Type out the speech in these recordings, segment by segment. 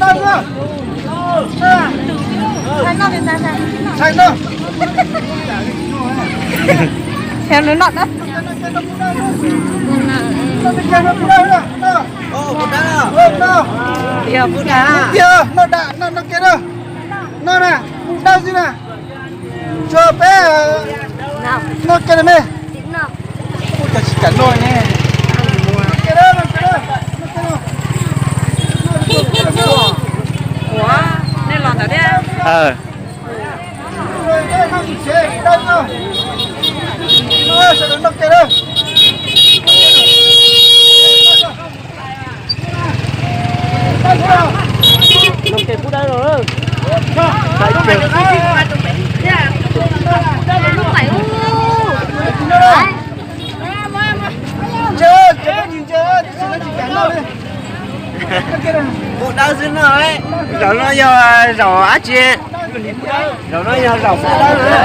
Ntxhais no. Ntxhais no. Ntxhais no. Tiag, noj dab, noj, noj kiag na. Noj na, mus dab xwb na. Tso peb noj kiag na me. Ua cas tsis kam noj ne. Ua, nej los ntawd thiab. Sawv daws noj kiag na. Ntsia, ntsia, ntsia, ntsia, ntsia. Ua dab xwb no. Zaum no yog zaum dab tsi? Zaum no yog zaum pub dawb na.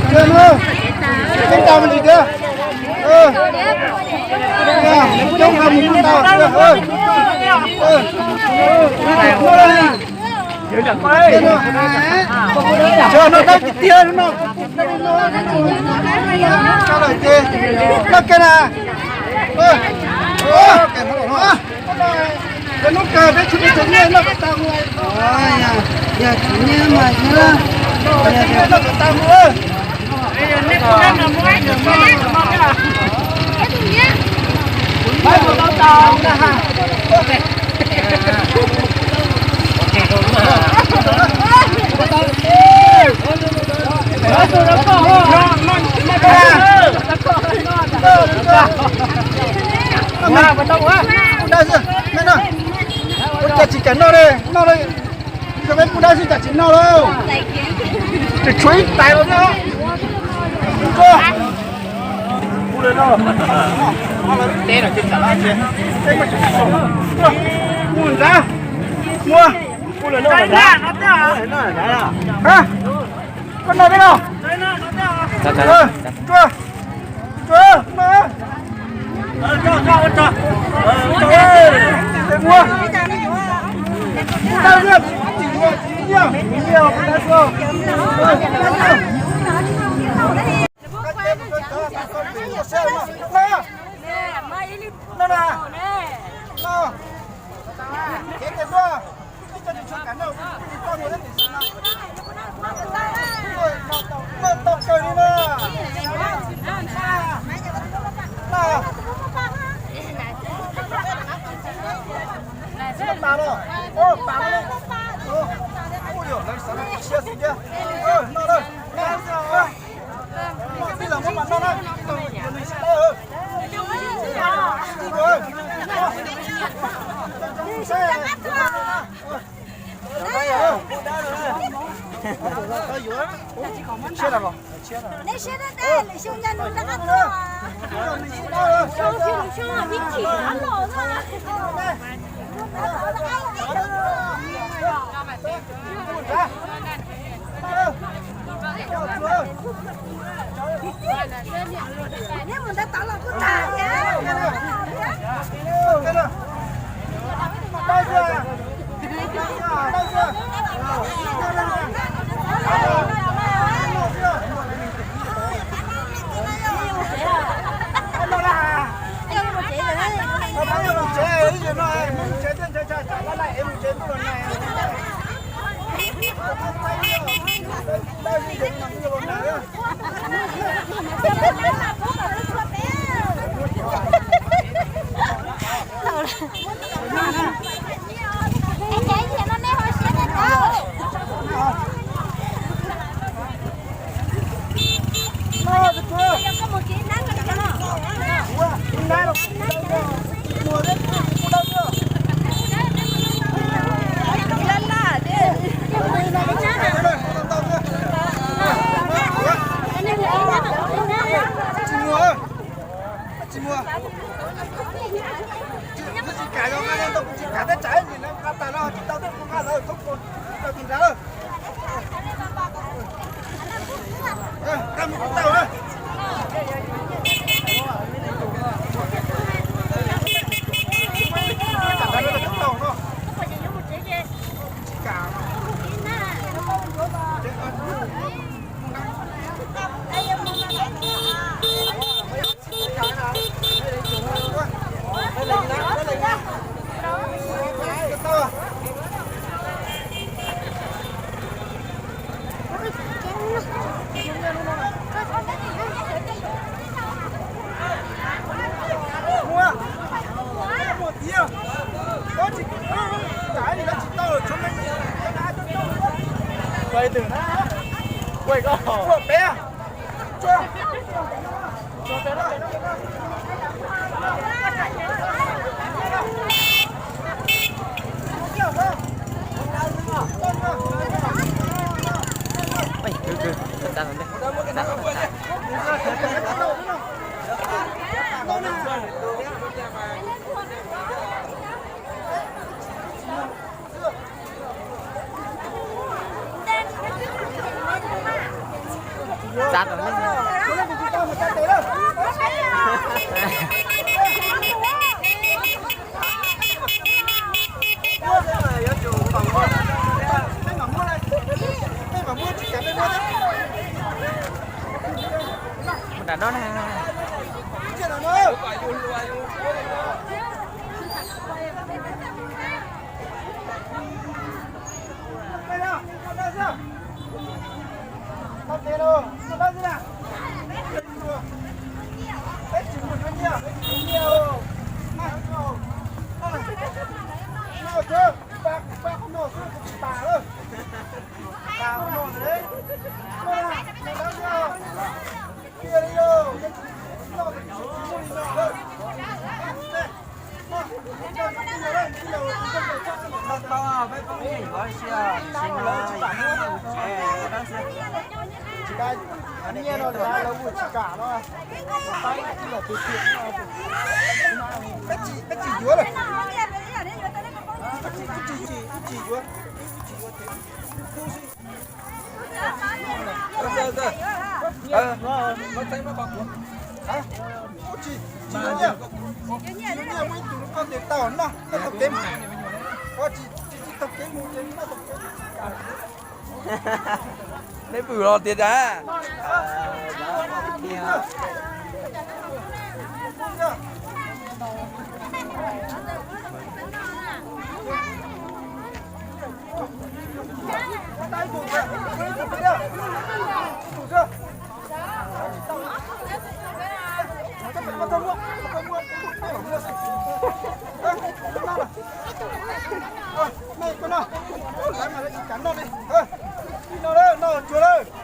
Ntsia no, ntsia tau me ntsis tiag. Coob nqa mus pub tau. Noj dab tiag tiag no. Noj kiag na. Hnub kawg peb tsis muaj tus nyiaj noj kom tag mus. Yog tsis nyiaj mas yog noj kom tag mus. Ua cas tsis kam noj li, noj li. Yog peb pub dawb xwb cas tsis noj lauj. Tsis tshuav ib tais los noj. Mus ntxav, mus. Koj noj peb no. Tsua, tsua, noj. Txav rau. Mus nram no na. Tsis da nyiaj no lawv ua tsis kam no. Peb tsis yuav lawm. Tsis yuav. Tsis yuav. Muaj ib tug koj ntes tau noj, noj tau kev mus. Tsis tau kev mus ces noj tau kev. Neb pw los tiag tas.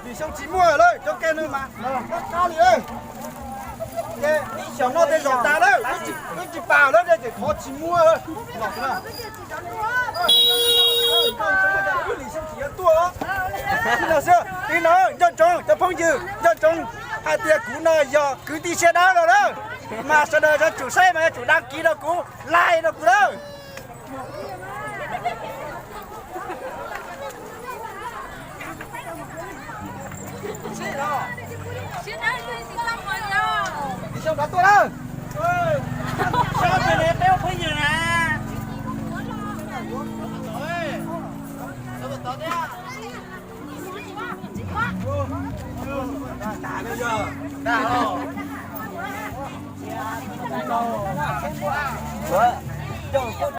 Lim xyoo tsis muaj lawm, cov kej no mas qab li. Ces ib xyoos no tej zaum tas lawm, wb tsis pam lawm ces thov tsis muaj lawm. Lim xyoo tsis yuav tuaj. Li no xwb, li no nco ntsoov cov phooj ywg, nco ntsoov hais tias kuv no yog kwv tij siab dawb no lawm, mas sawv daws yuav tsum saib mas yuav tsum đăng ký rau kuv, like rau kuv lawm. Lim xyoo rov tuaj lawm. Sab pem ne peb ua phooj ywg na.